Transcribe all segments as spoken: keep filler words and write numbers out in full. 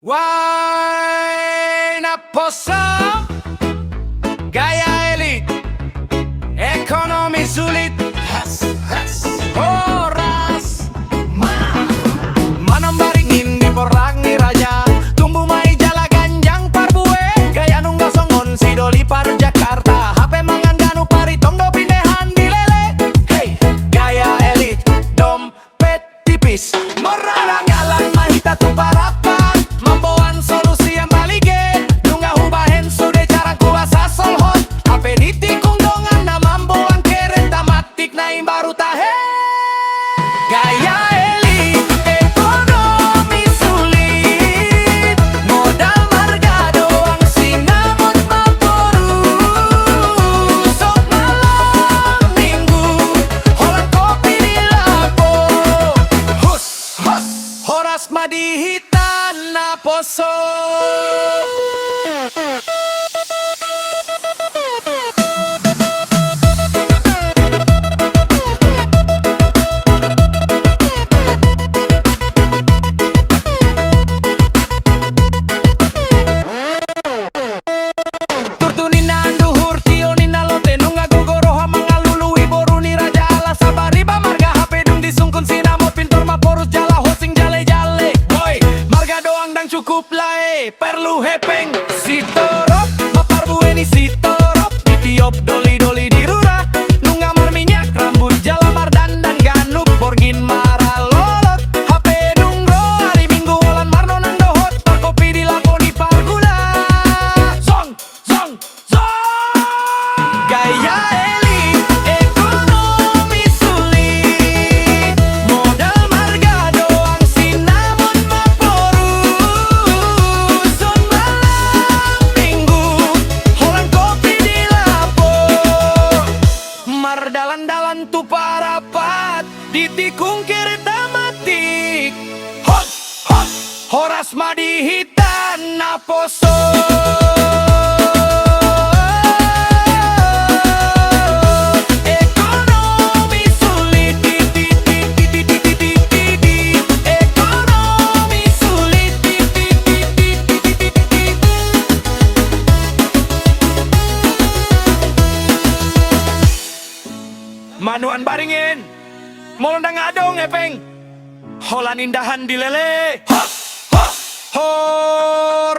Uai naposo, gaya elit, ekonomi sulit. Horas ma, manombaring in di porlak ni raja. Tumbu ma i jala ganjang parbue, gaya nunga songon si Doli par Jakarta. Hape mangan ganup ari tong do pindehan dilele. Hei, gaya elit, dom pet tipis. Mardalan-dalan ma hita tu Parapat, mamboan solusi ambalige. Nunga hubahen sude carangku asa solhot. Hape ditikung dongan na mamboan kereta matik na imbaru tahe. Gaya elit, ekonomi sulit. Modal marga doang sinamot mamboru. Sop malam minggu, holan kopi di lapo. Hus, hus, horas ma di hita naposo. Turtu ninna anduhur, tio ninna lote, nunga gogo roha mangalului boru ni raja ala sabariba marga. Hape dung disungkun sinamot pintor mamporus jala hosing jale-jale. Boi, marga doang ndang cukup lae, perlu hepeng. Sitorop ma parbue ni Sitorop, ditiop doli-doli di rura. Nunga marminyak rambut jala mardandan ganup borngin maralolot. Hape dung ro ari Minggu holan marnonang dohot, parkopi di lapo ni pargula. Song, song, song. Gaya elit, ekonomi sulit. Modal marga doang sinamot mamboru. Sop malam minggu, holan kopi di lapo. Mardalan-dalan tu Parapat, ditikung kereta matik. Hot, hot, horas ma di hita naposo. Ekonomi sulit, ekonomi sulit. Manuan baringen. Molo ndang adong hepeng, holan indahan dilele. Hot, hot, hor.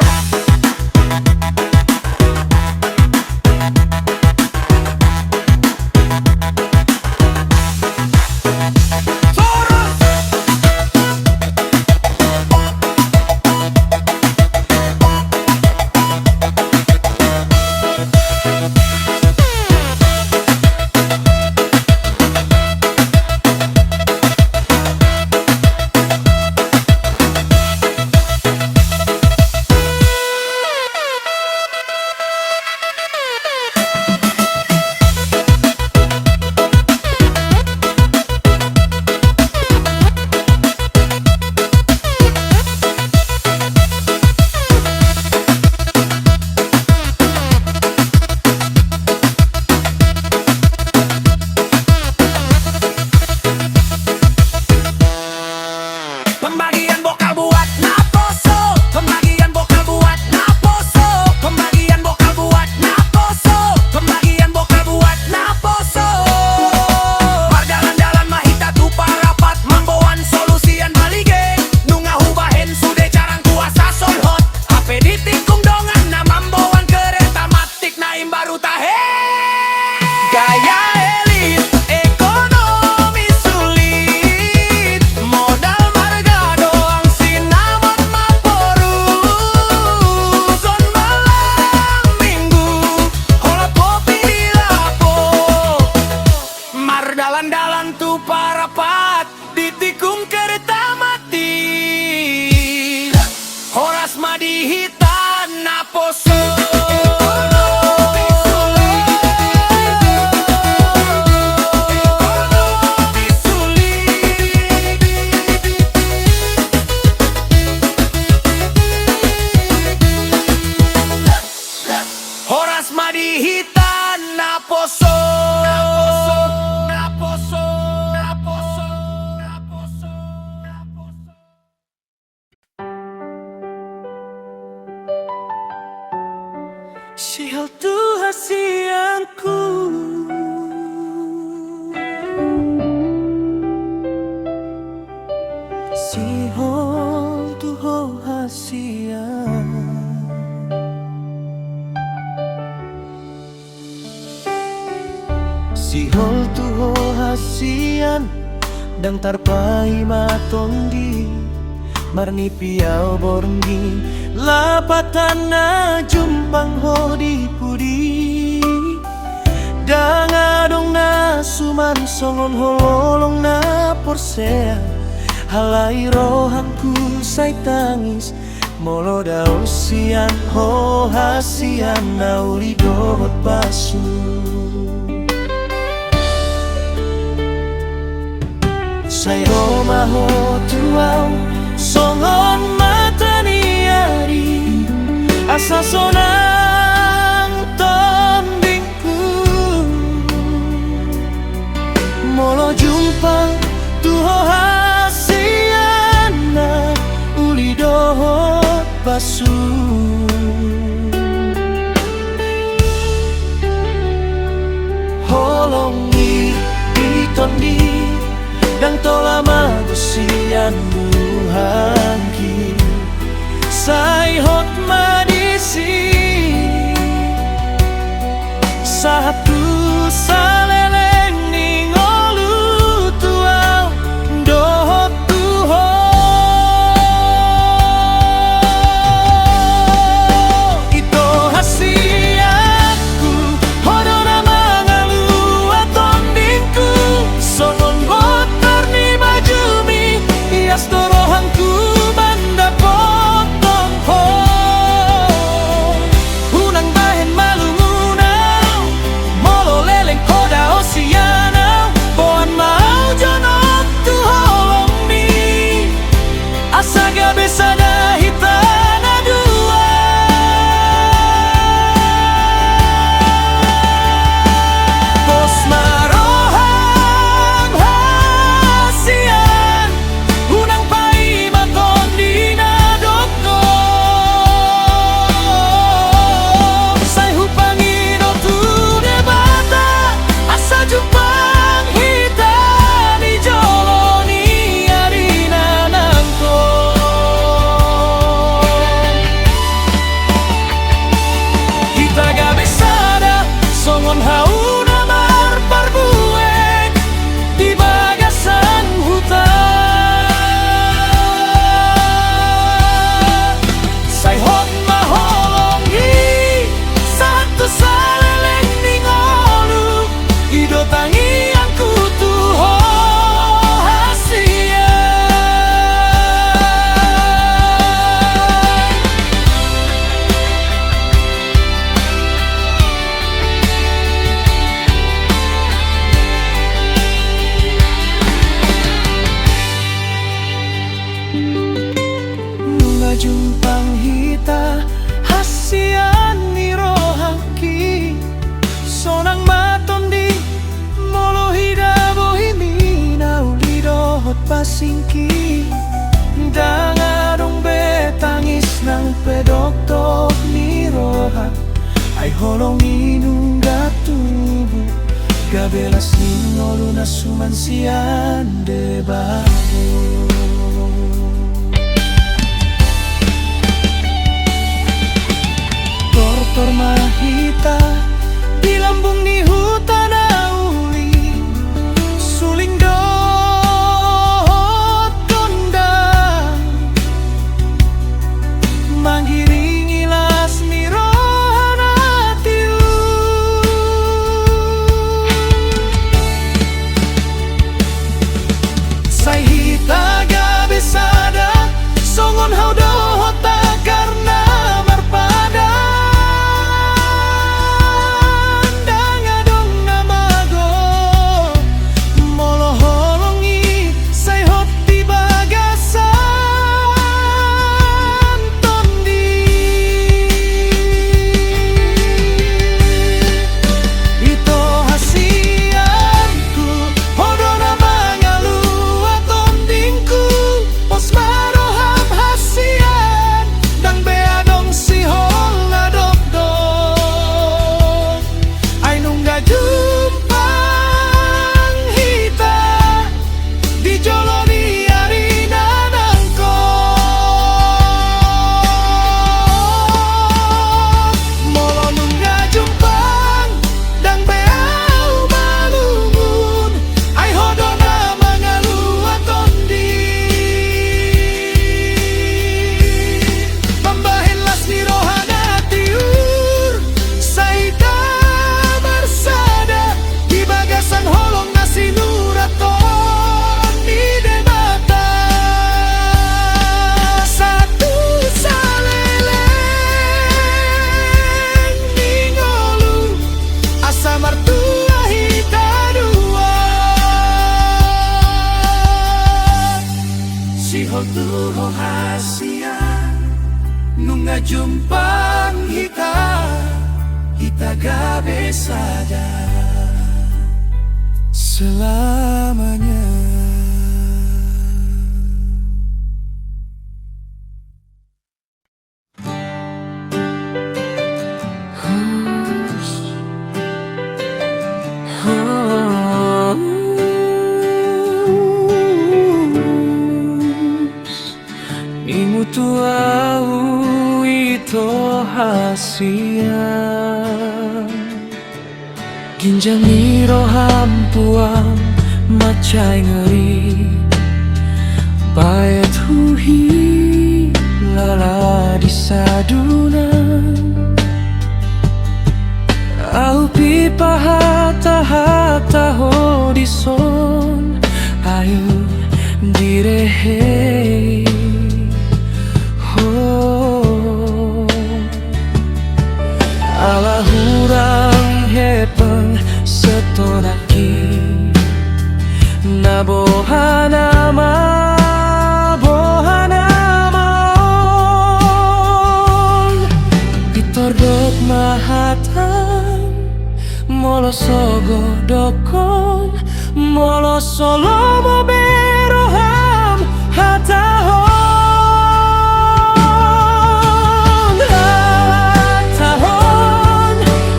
Pembagian bokal buat naposo, pembagian bokal buat naposo, pembagian bokal buat naposo, pembagian bokal buat naposo. Mardalan-dalan ma hita tu Parapat, mamboan solusi ambalige. Nunga hubahen sude carangku asa solhot. Hape ditikung dongan na mamboan kereta matik na imbaru tahe. Gaya elit, ekonomi sulit. Modal marga doang sinamot mamboru. Sop malam minggu, holan kopi di lapo. Mardalan-dalan tu Parapat, ditikung kereta matik. Horas ma di hita naposo. Horas ma di hita naposo. Naposo, naposo, naposo, naposo, naposo. Sihol tu hasianku. Sihol tu ho hasian. Sihol tu ho hasian, ndang tarpaima tondi. Marnipi au borngin, lapatan na jumpang ho di pudi. Ndang adong na suman songon holong na porsea. Alai rohangku sai tangis, molo dao sian ho hasian na uli dohot basu. Sai ro ma ho tu au songon mata ni ari, asa sonang tonding. Molo jumpang tu ho hasian na uli dohot basu. Holong i di tondi, ndang tola mago sian rohangki. Sai hot ma disi sahat tu saleleng ni ngolu, tu au dohot tu ho. Ito hasianku, ho do na mangalua tondingku, songon botar ni bajumi, ias do rohangku mandapothon ho. Unang bahen malum unang, molo leleng ho dao sian au, boan ma au jonok tu holongmi, asa gabe sada hita na dua. Pos ma roham hasian, unang paima tondi na dongkon. Sai hupangido tu Debata, asa jumpang hita di jolo ni ari na nangkok. Hita gabe sada songon hau na marparbuek di bagasan huta. Sai hot ma holong i sahat tu saleleng ni ngolu, i do tangiangku tu ho hasian. Nunga jumpang hita hasian ni rohangki, sonang ma tondi molo hida bohimi na uli dohot basingki. Ndang adong be tangis nang pe dokdok ni roha, ai holong i nunga tubu, gabe las ni ngolu na suman sian Debata. Tortor ma hita di lambung ni huta na uli, suling dohot gondang, mangiringi las ni roha na tiur. Sai hita gabe sada songon hau dohot tagar na marpadan. Ndang adong na Jumpang hita, hita gabe sada selamanya. Nimu tu ahu ito hasian. Ginjang ni roham puang mansai ngeri, baen huhilala di saduna. Ahu pe pahatahata ho dison, ahu direhe ho. Ala hurang hepeng setoranki, na boha nama, boha nama on. Pintor dok ma hatam, molo so godok on, molo so lomo be roham, hatahon, hatahon,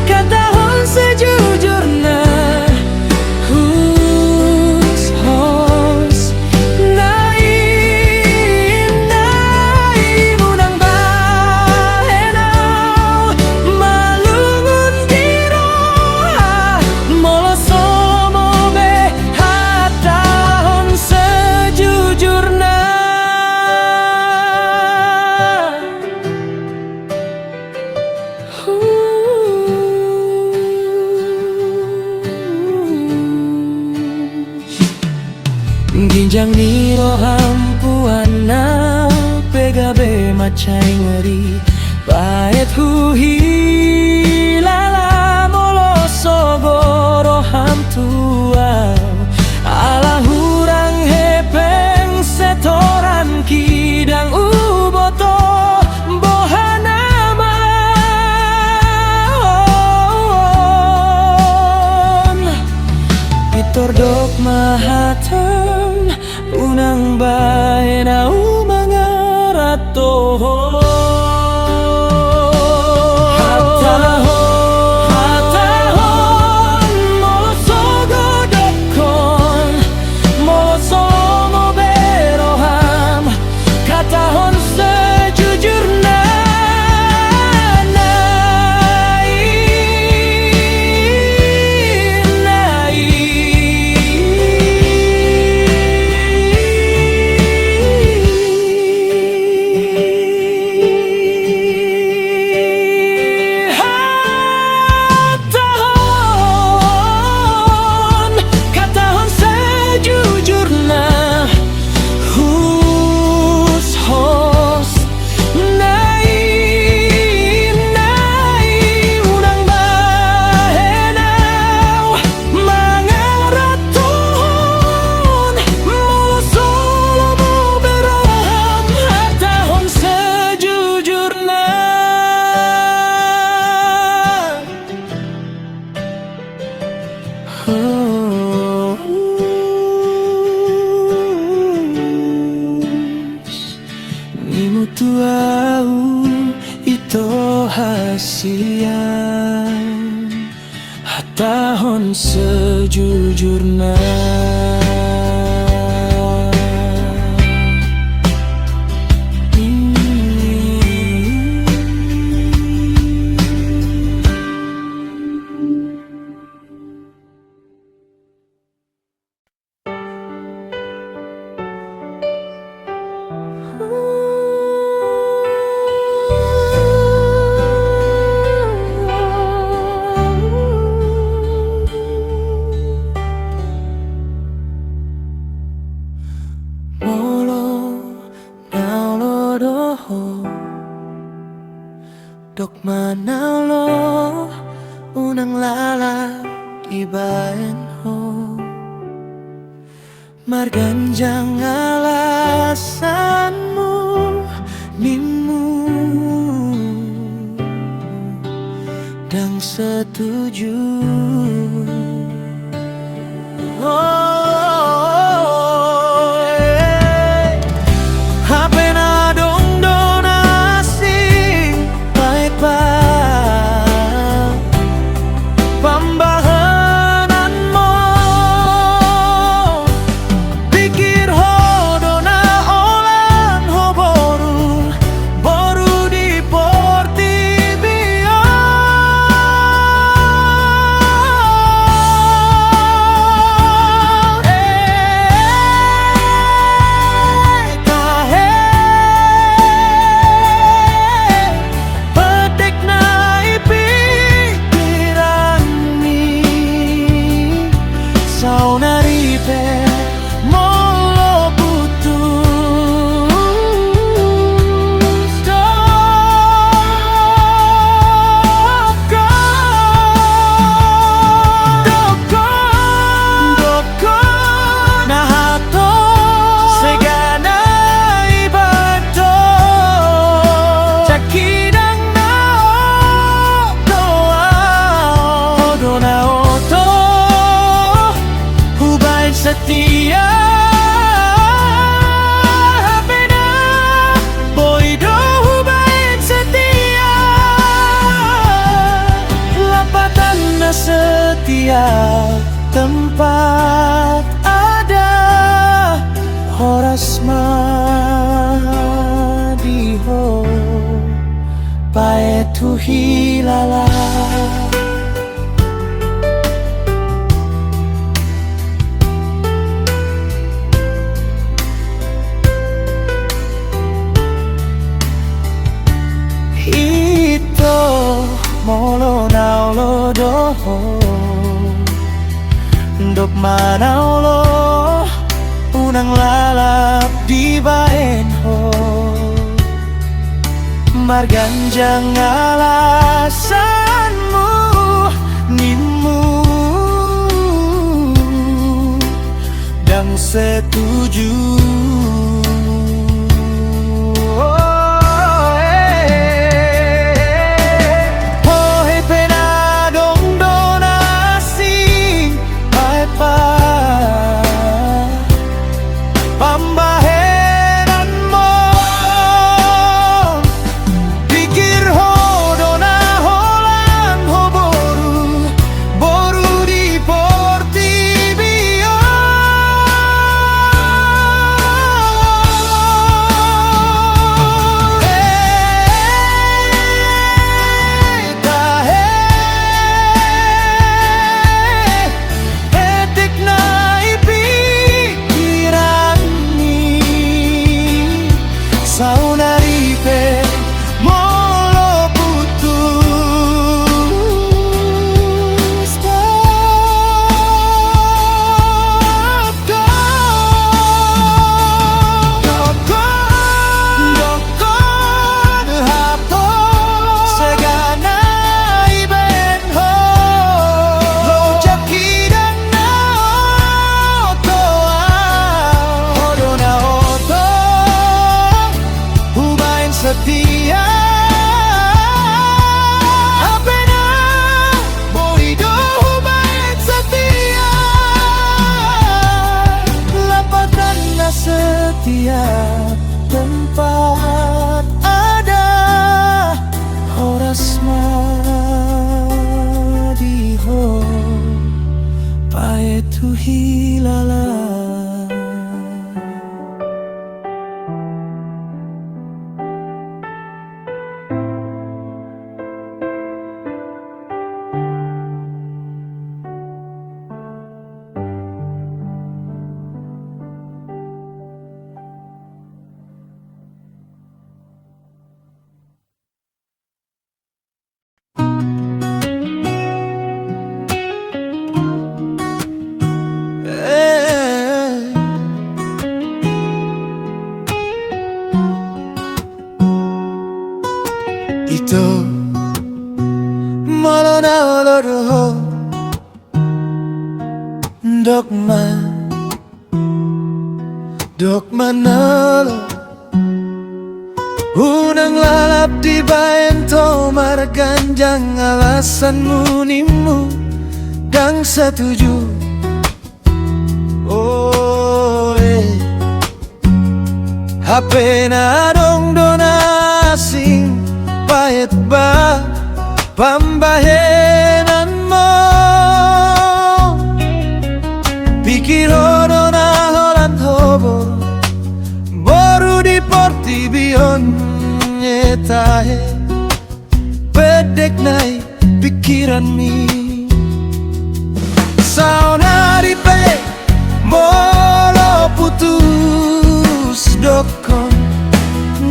katahon sejujurna. Hos, hos, na i, na i unang bahen ahu malungun di roha, molo so lomo be hatahon sejujurna. Ginjang ni roham puang na pe gabe mansai ngeri, baen huhilala molo sogo roham tu ahu. Ala hurang hepeng setoranki, ndang huboto boha nama on. Pintor dok ma hatam, unang bahen ahu mangaranto ho. Hatahon, hatahon, molo so godok on, molo so lomo be roham, katahon sejujurna. Na i, na i, hatahon, katahon sejujurna. Hos, hos, na i, na i, unang bahen ahu mangaranto on, molo so lomo be roham, hatahon sejujurna. Nimu tu ahu ito hasian, hatahon sejujurna. Molo na olo do ho, dok ma na olo, unang lalap dibaen ho. Marganjang alasanmu, ninmu Ndang setuju. Oh, eh. Hape na adong do na asing baen pambahenanmu. Pikir ho do na holan ho boru, boru di portibi on. Eh, tahe, pedek na i pikiranmi. Saonari pe molo putus, dokkon, dokkon, dokkon, na hatop segana i baen ho. Jaki ndang na oto au, ho do na oto hubaen setia. Hape na boi do hubaen setia. Lapatan na setia, tempat ada horas ma di ho, paet huhilala. Ito molo na olo do ho, dok ma na olo, unang lalap dibaen ho. Marganjang alasanmu, ninmu ndang setuju. Oh, eh, eh, eh. Hape na adong do na asing baen pambahenanmu. Pikir ho do na holan ho boru, boru di portibi on. Eh, tahe, pedek na i pikiranmi. Saonari pe molo putus, dokkon, dokkon, dokkon, hatop segana i baen ho. Jaki ndang na oto au, ho do na oto hubaen setia. Hape na boi do hubaen setia. Lapatan na setia, tempat ada horas ma di ho, paet huhilala. Ito, molo na olo do ho, dok ma, dok ma na olo. Unang lalap dibaen tomar Ganjang alasanmu, nimmu ndang setuju. Oe. Hape na adong do na asing, paet ba pambahenanmu. Pikir ho do na holan ho boru, boru di portibi on, e tahe. Pendek nai pikiranmi. Saonari pe molo putus, dokkon,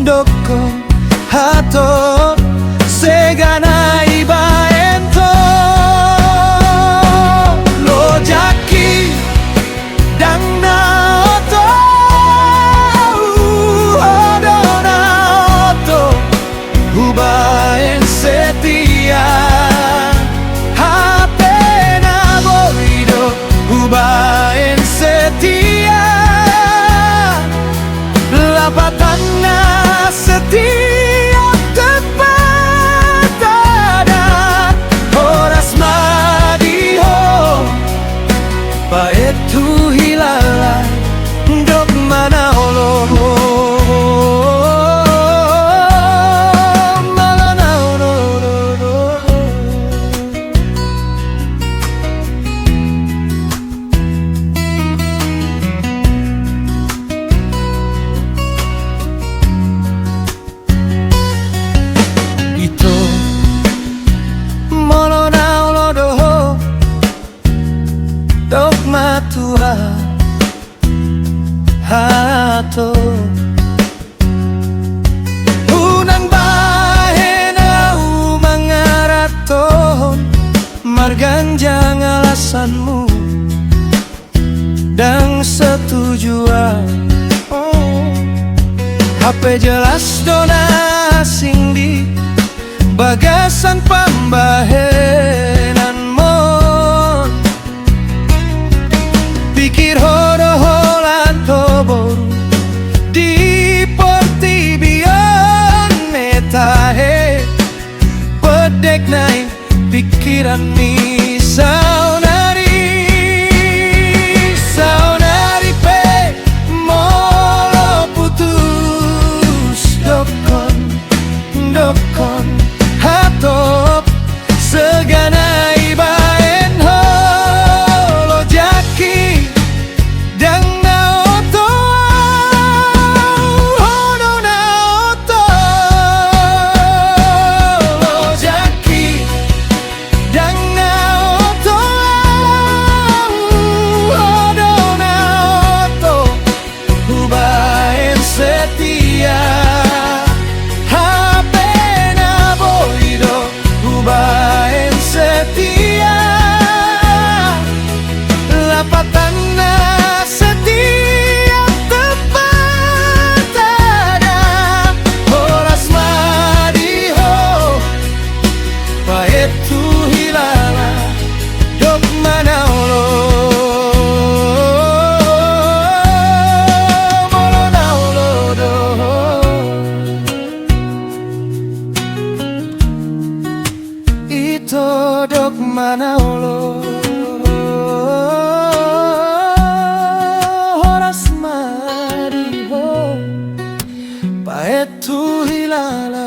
dokkon hatop, sega nai baen ho. Lojangki ndang na oto, ho do na oto, hubaen setia. Hape na boi do hubaen setia. Lapatanna setia tepat ada, horas ma di ho. Paet tu hilala, dok ma na olo, molo na olo. Ito, molo na olo do ho, dok ma tu ahu. Hatop, unang bahen ahu mangaratohon, marganjang alasanmu, ndang setuju ahu. Hape jelas do na asing di bagasan pambahenanmon. Pikir ho do holan ho boru di portibi on, e tahe. Pendek nai pikiranmi. Saonari, saonari pe molo putus, dokkon, dokkon hatop, sega nai baen ho. Lojangki ndang na oto, ho do na oto. Lojangki ndang na oto, ho do na oto, hubaen setia. Hape na boi do hubaen setia. Lapatanna setia tepat ada, horas ma di ho. Paet tu hilala, dok ma na olo, molo na olo do ho. Ito, dok ma na olo, horas ma di ho. Paet tu hilala.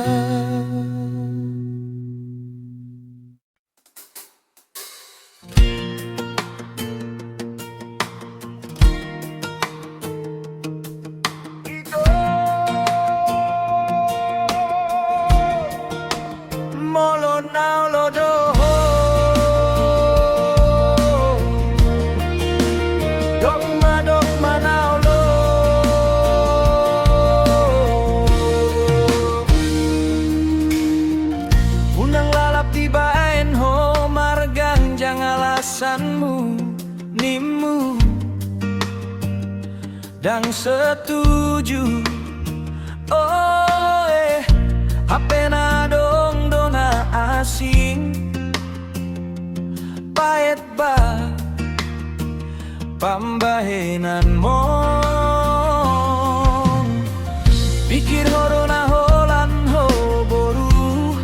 Molo na olo do ho, dok ma, dok ma na olo. Unang lalap dibaen ho, marganjang alasanmu, nimmu ndang setuju. Oe, hape na adong do na asing, paet ba pambahenanmon. Pikir ho do na holan ho boru,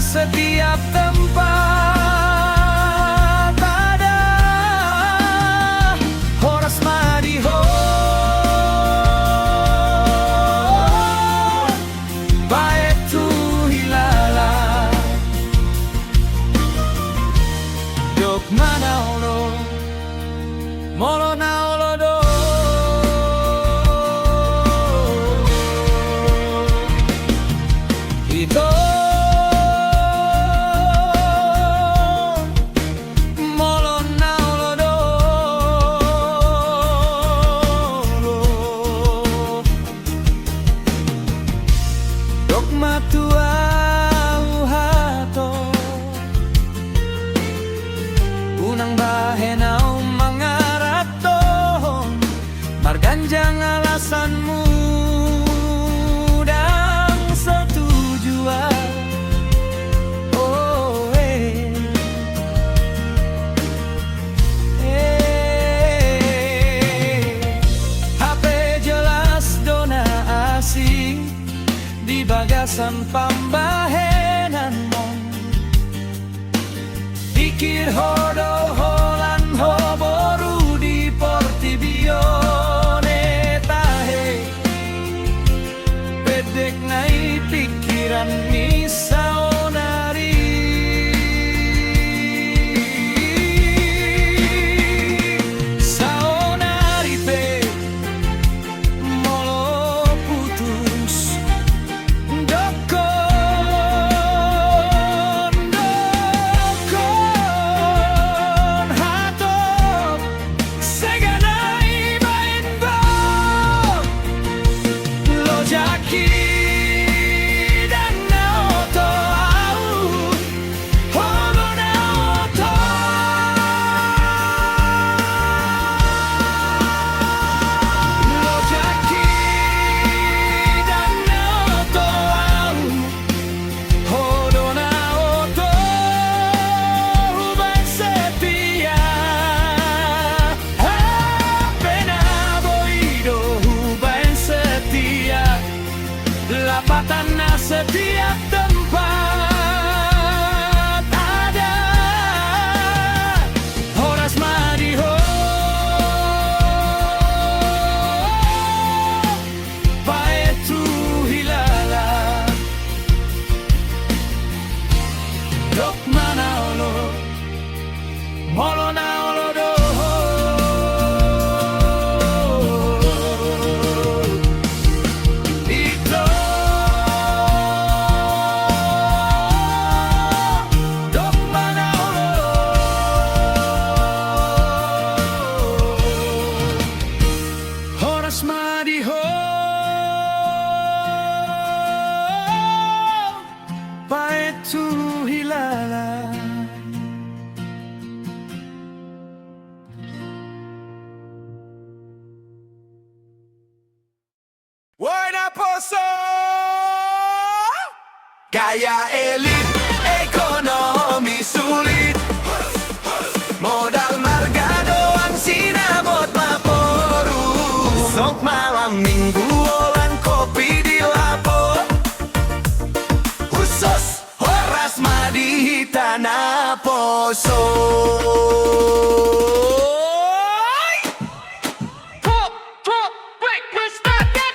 Setiap tempat ada, horas ma di ho. Baen tu hilala. Dok ma na olo, molo na olo do. Ito, molo na olo do. Dok ma tu ahu hato, unang bahen ahu mangarantohon, marganjang alasanmu ndang setuju ahu. Oh, eh. Eh, hape jelas do na asing di bagasan pambahenanmon. Pikir ho do holan ho boru di portibi on, eh, tahe. Pendek nai pikiran ni saonari. Saonari pe molo putus, dokkon, dokkon hatop. Sega nai baen bo. Lojak i ndang na oto ahu, ho do na oto. Lojak i ndang na oto ahu, ho do na oto, hubaen setia. Hape na boi do hubaen setia. Lapatan na setiap tempat ada, horas ma di ho. Baen tu hilala. Dok ma na olo, molo na olo do. Ito, dok ma na olo. Horas ma di ho. Baen tu hilala. Woi naposo. Gaya elit, ekonomi sulit. Modal marga doang sinamot ma boru. Songon malam minggu holan kopi di lapo. Hushus, horas ma di hita naposo. Pop, pop, breakfast, start that.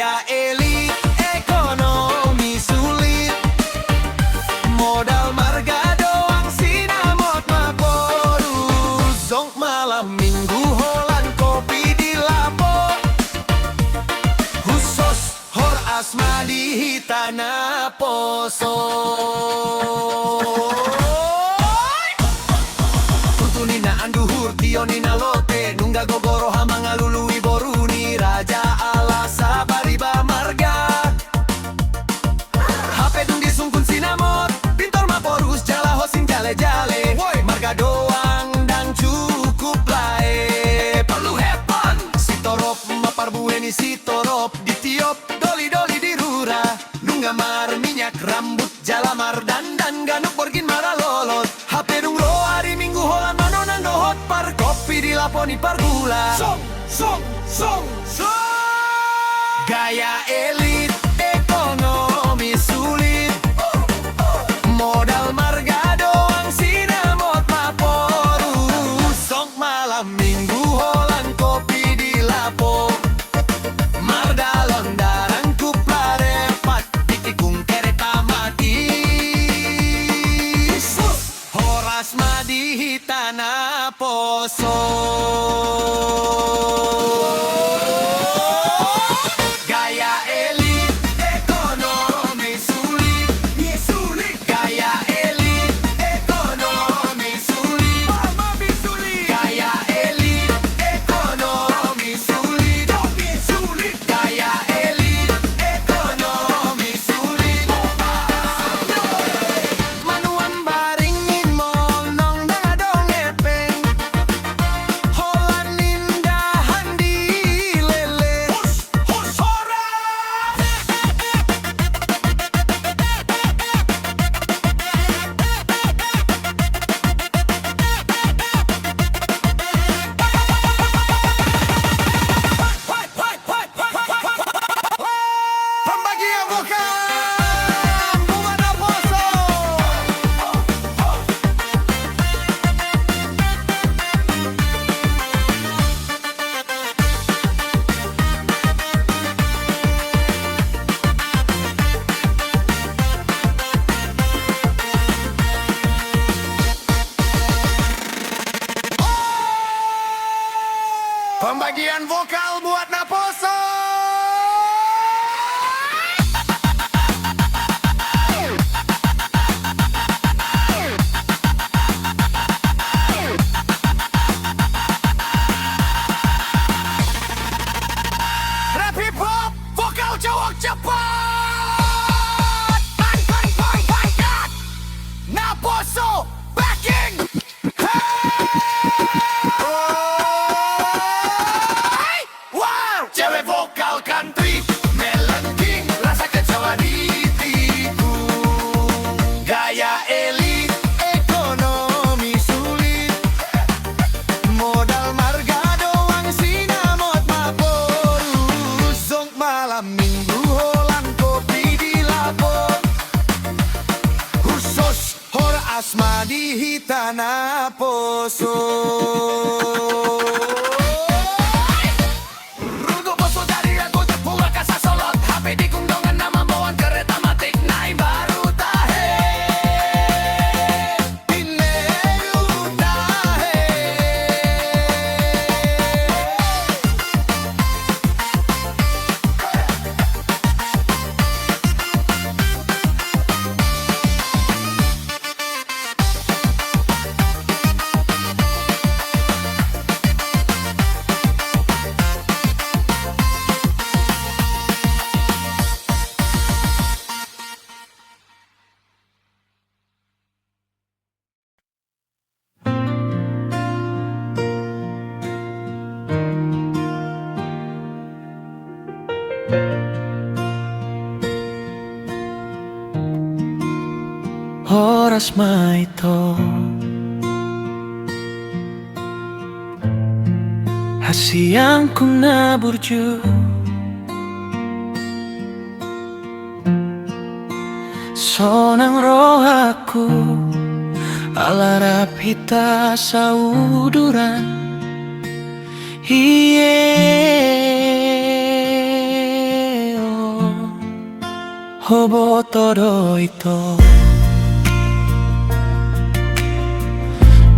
Elit, ekonomi sulit. Modal marga doang sinamot ma porus. Songon malam minggu holan kopi di lapo. Hushos, horas ma di hita naposo. Tutu ninna anduhur, tio ninna lote, nunga gogo roha mangalului boru ni raja ala sabar iba marga. Hape dung disungkun sinamot, pintor ma porus jala hosing jalejale. Woi, marga doang ndang cukup lae. Porlu hepon. Sitorop ma parbue ni sitorop, ditiop dolidoli di rura. Nunga marminyak rambut jala mardandan ganup borgin maralolot. Hape dung ro ari minggu holan manonang dohot parkopi di lapo ni pargula. Song, song, song, song. Gaya elit, ekonomi sulit. Modal marga doang sinamot ma porus. Songon malam minggu holan kopi di lapo. Mardalon darang kuplarepat, ditikung kereta mati. Horas ma di hita naposo. Gaya elit, ekonomi sulit. Sulit. Gaya elit, ekonomi sulit. Ekonomi sulit. Gaya elit, ekonomi sulit. Ekonomi sulit. Gaya elit, ekonomi sulit. Manuan baring ni monong ndang adong epeng. Holan indahan di lele. Hus, hus, horas. Pembagian vokal buat naposo. Pembagian vokal buat naposo. Rap hip hop, vokal cowok cepat. Pang, pang, pang, pangkat. Naposo, backing. Hey! Wow! Cewek vokal country, melengking, rasa kecewa ditikung. Gaya elit, ekonomi sulit. Modal marga doang sinamot ma porus. Songon malam minggu holan kopi di lapo. Hushos, horas ma di hita naposo. Runggu poso dari anggo jepura kasasolot. Hape dikung dongan na mamboan kereta matik na imbaru tahe. Pinneyu tahe. Horas ma ito. Hasianku na burju. Sonang rohangku ala rap hita sauduran. Ie. Huboto do ito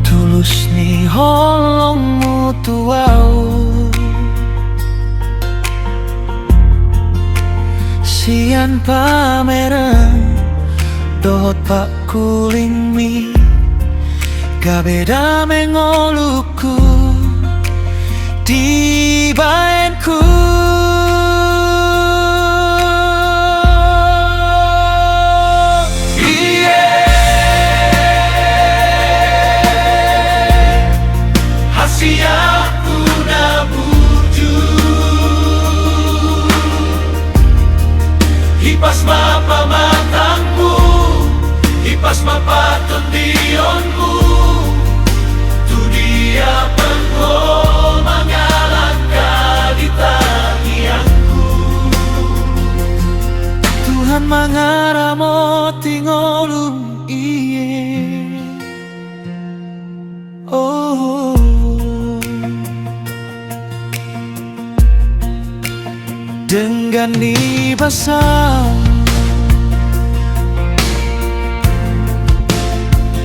tulus ni holongmu tu ahu. Sian pamereng dohot pangkulingmi, gabe dame ngolungku dibahen. Ku ie hasiatku na burju. Hipas ma pamatangmu, hipas ma patondionmu. Tu dia pe ho mangalangka di tangiangku. Tuhan mangaramoti ngolum i. Oh. Denggan ni basa,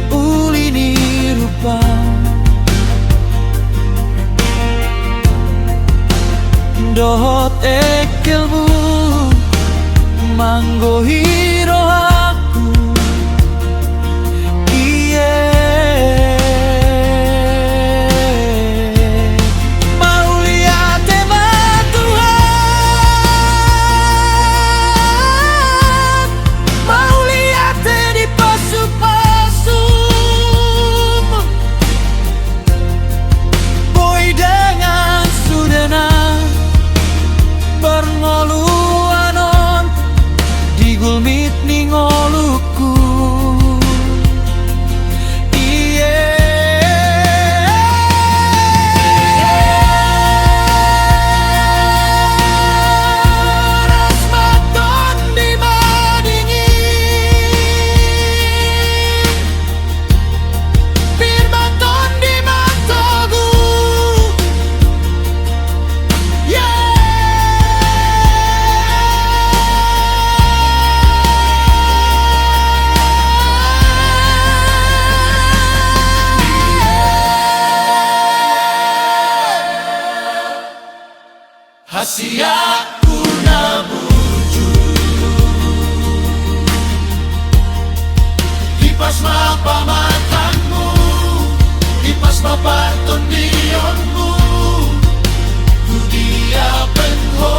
uli ni rupa, dohot engkelmu manggohi rohangku. Ie mauliate ma Tuhan, mauliate di pasupasum. Boi dengan sudena parngoluan on di gulmit ni ngolungku. Ie horas ma Tondi Madingin. Pir ma Tondi Matogu. Ie hasiatku na burju. Hipas ma pamatangmu, hipas ma patondionmu. Tu dia pe ho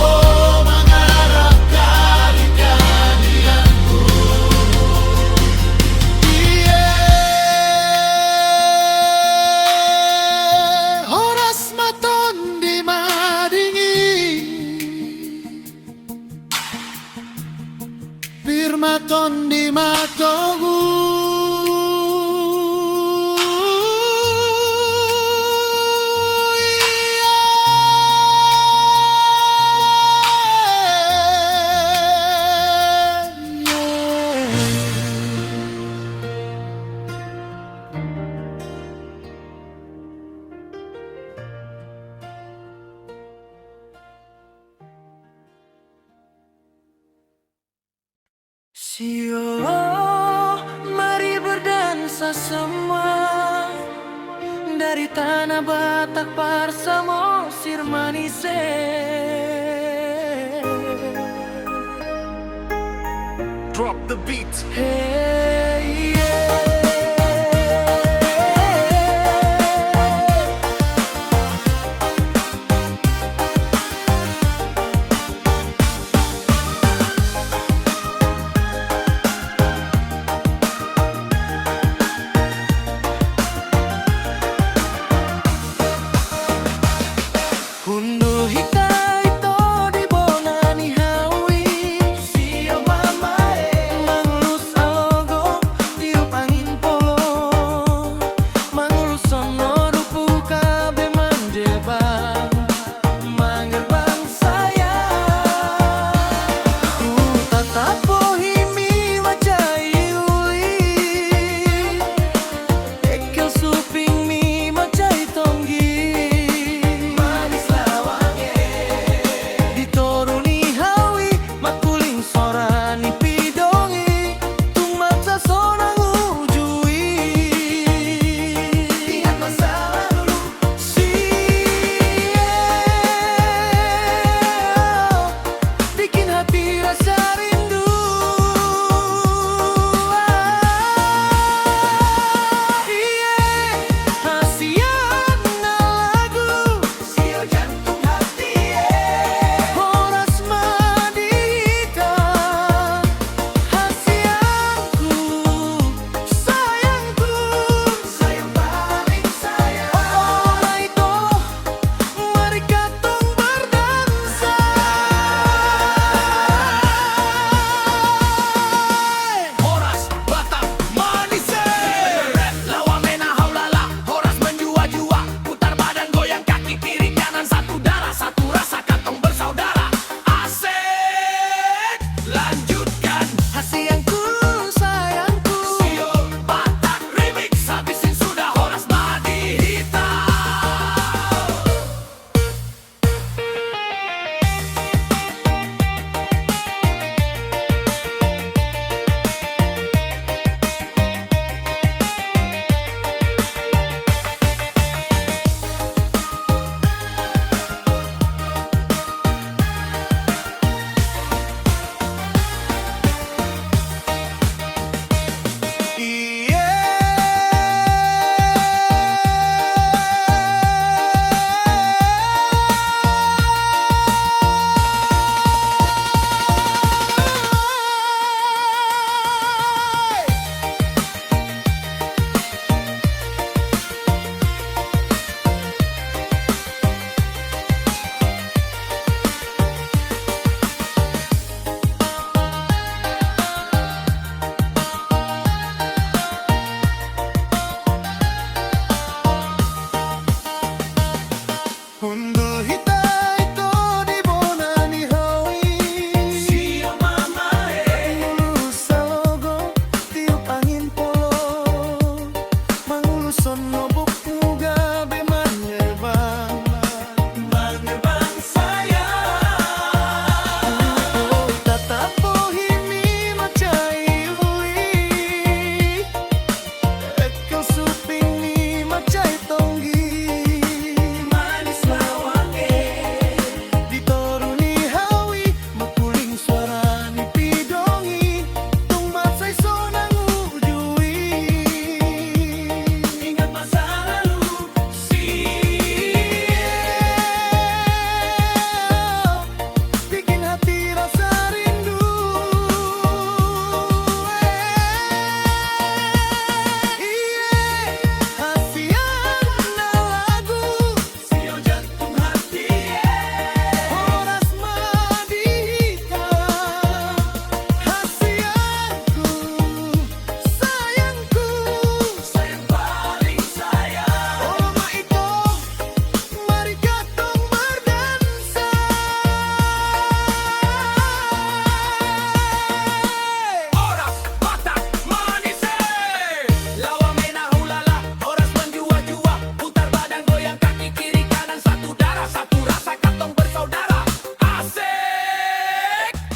mangalangka di tangiangku. Ie horas ma Tondi Madingin. Pir ma Tondi Matogu. Sio, mari berdansa semua, dari tanah Batak par Samosir Manise. Drop the beat. Hey, yeah. Hundul hita ito di bona ni hau i. Sio mama e. Mangulos alogo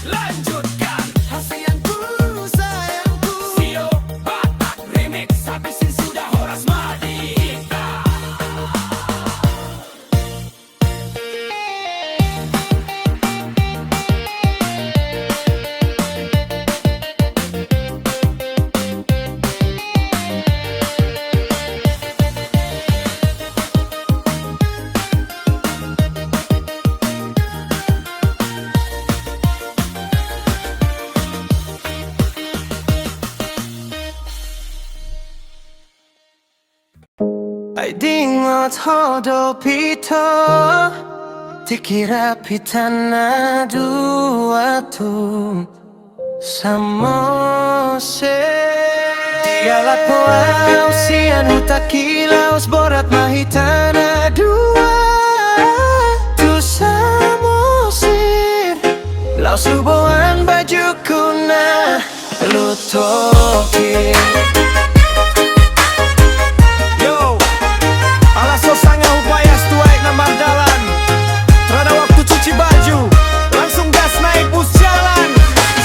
Lanjutkan. Hasianku, sayangku. Sio Batak Remix, habis ini sudah, horas ma di hita. Ai dingot ho do pito, tingki rap hita na dua tu Samosir. Dialap ho au sian Huta Kilaos, borat ma hita na dua tu Samosir. Laos huboan bajungku na lutok i. Yo, ala so sanga hupaias tu aek na mardalan, rada waktu cuci baju, langsung gas naik bus jalan.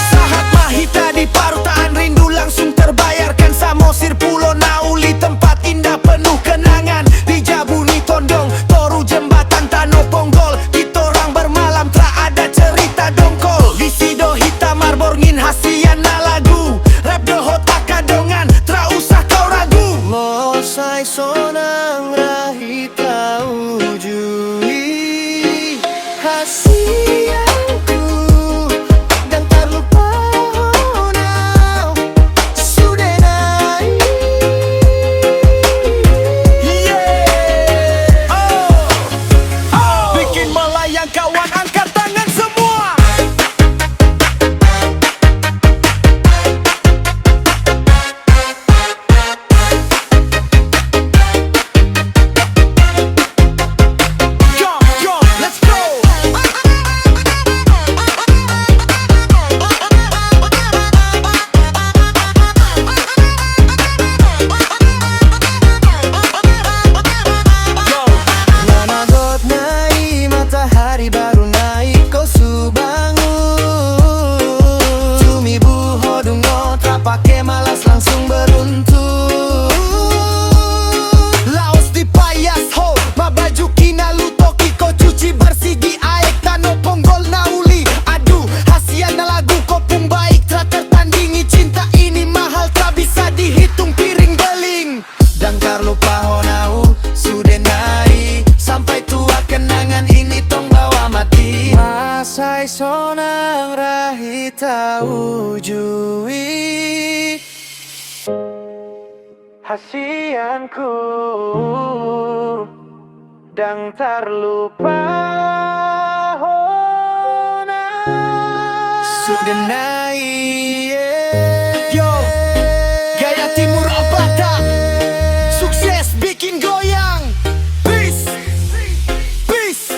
Sahat ma hita di parhutaan rindu, langsung terbayarkan Samosir, Pulo na Uli, tempat indah penuh kenangan. Di jabu ni tondong, toru jembatan Tano Ponggol, kitorang bermalam, tra ada cerita dongkol. Disi do hita marborngin hasian na lagu, rap dohot angka dongan, tra usah kau ragu. Molo sai sonang ra hita uju i, hasianku, ndang tarlupa hona au sude nai. Bikin melayang kawan, angkat tangan semua. Managot nai matahari baru naik kau su bangun. Tumibu ho dungo, tra pake malas, langsung beruntung. Laos dipaias ho ma bajungki na lutok i, kau cuci bersih di aek Tano Ponggol na uli. Aduh, hasian na lagu, kopung baik tra tertandingi, cinta ini mahal tak bisa dihitung piring beling. Ndang tarlupa hona au sude nai, sampai tua kenangan ini tong bawa mati. Molo sai sonang ra hita uju i, hasianku, ndang tarlupa hona sude nai. Yo, Gaya Timur Batak, sukses bikin goyang. Peace. Peace.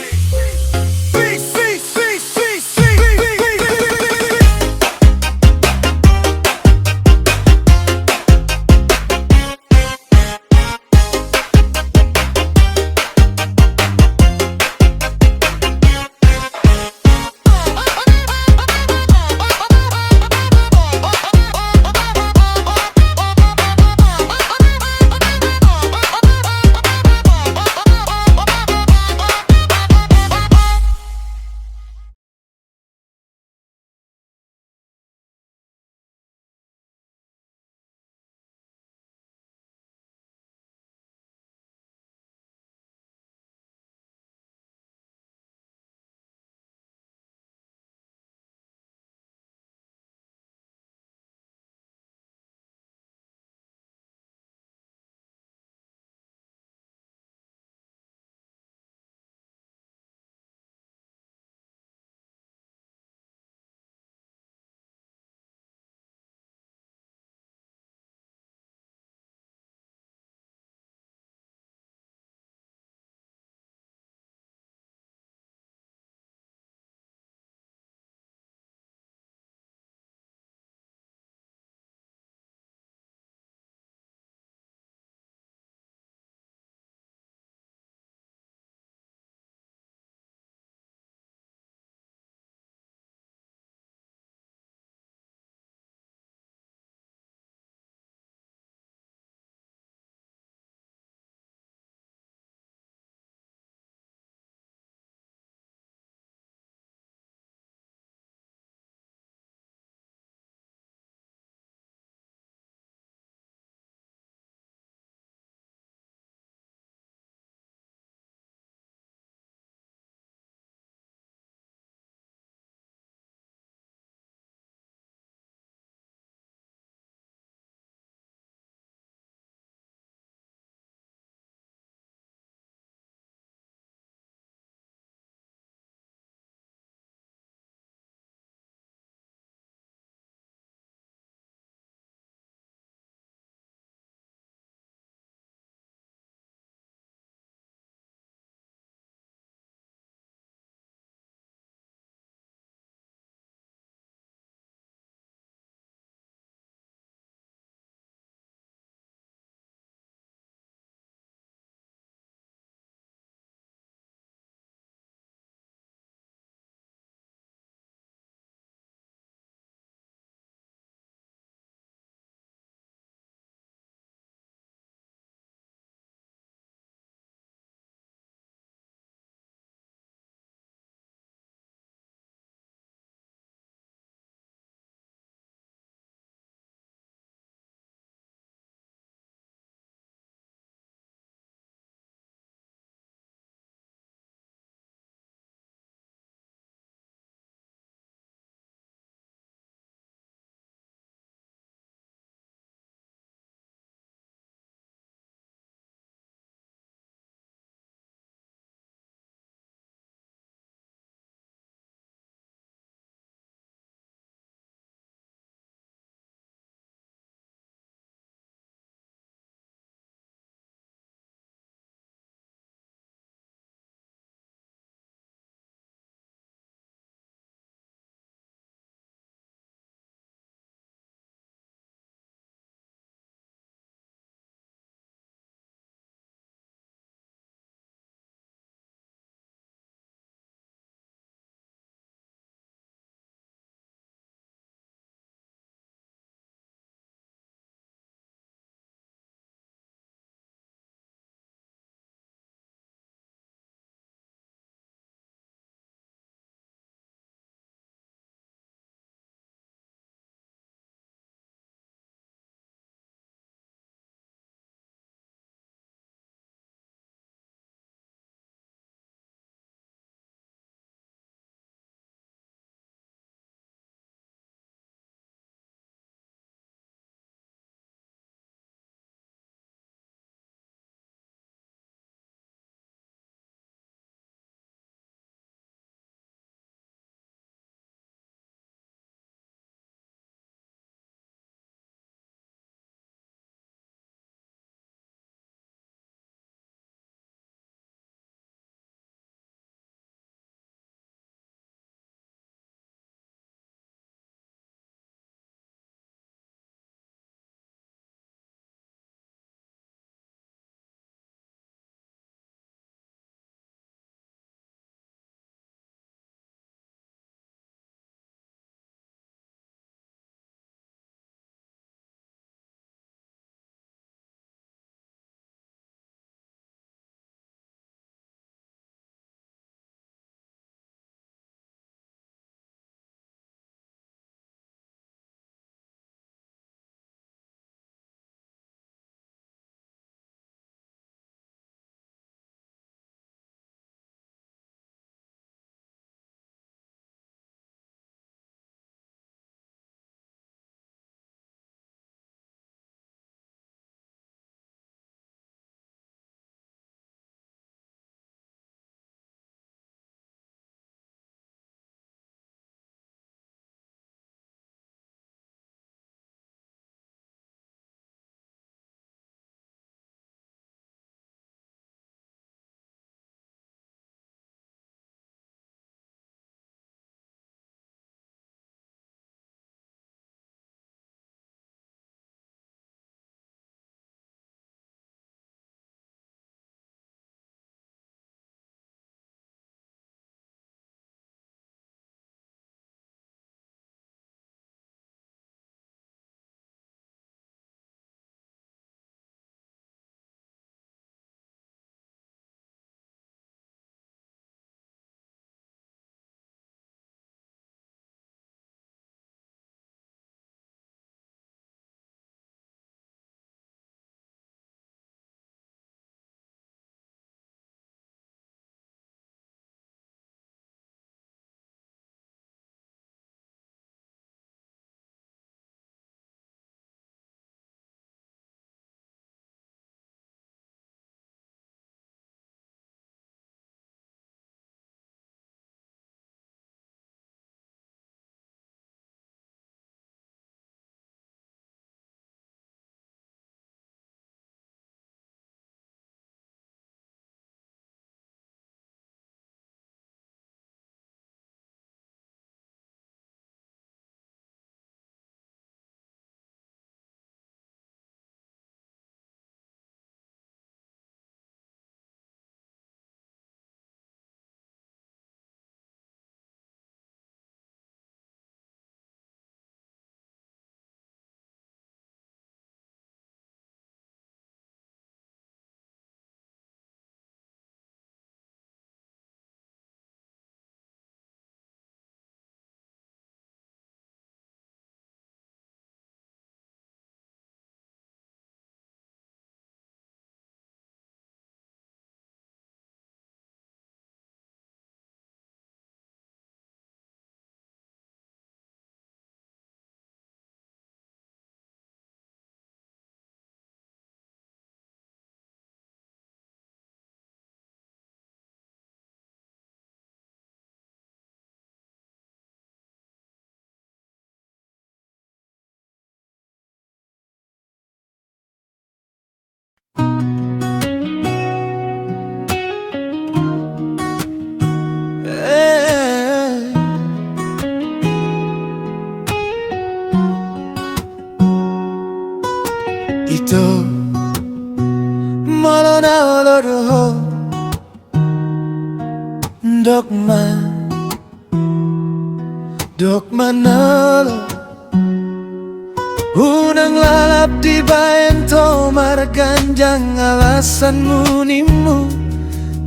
Unang lalap dibaen toho marganjang alasanmu, nimmu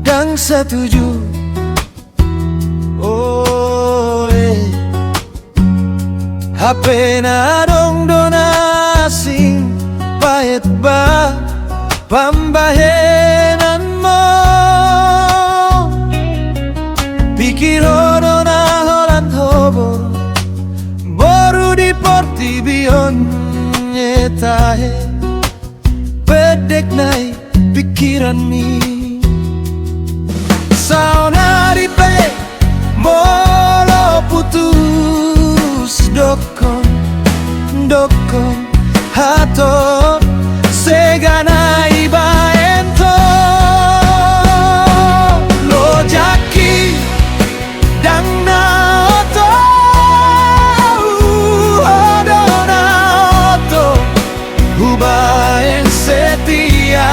ndang setuju. Oe, hape na adong do na asing paet ba pambahenanmu. Pikir ho do na holan ho boru, boru di portibi on, e tahe, pendek nai pikiranmi. Saonari pe molo putus, dokkon, dokkon, hato, sega na ibaen toho. Lojangki ndang na oto, ho do na oto, hubaen setia.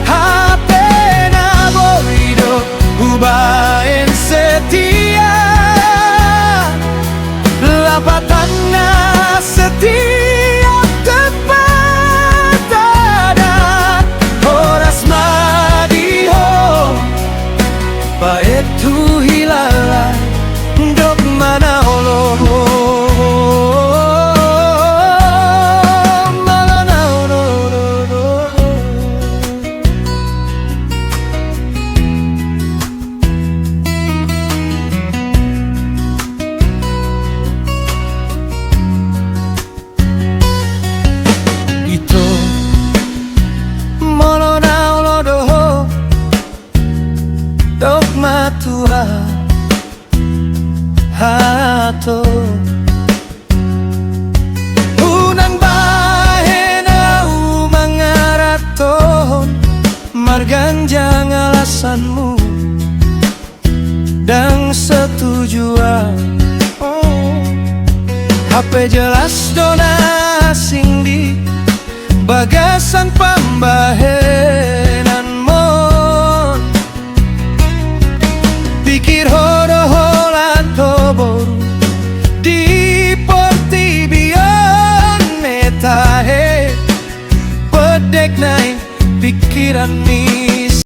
Hape na boi do hubaen setia. Lapatanna setiap tempat ada, horas ma di ho. Paet huhilala, dok ma na olo, molo na olo. Ito, molo na olo do ho, dok ma tu ahu, hato. Unang bahen ahu mangarantohon marganjang alasanmu, ndang setuju ahu. Hape jelas do na asing di bagasan pambahenanmon. Pikir ho do holan ho boru di portibi on, e tahe, pendek nai pikiranmi.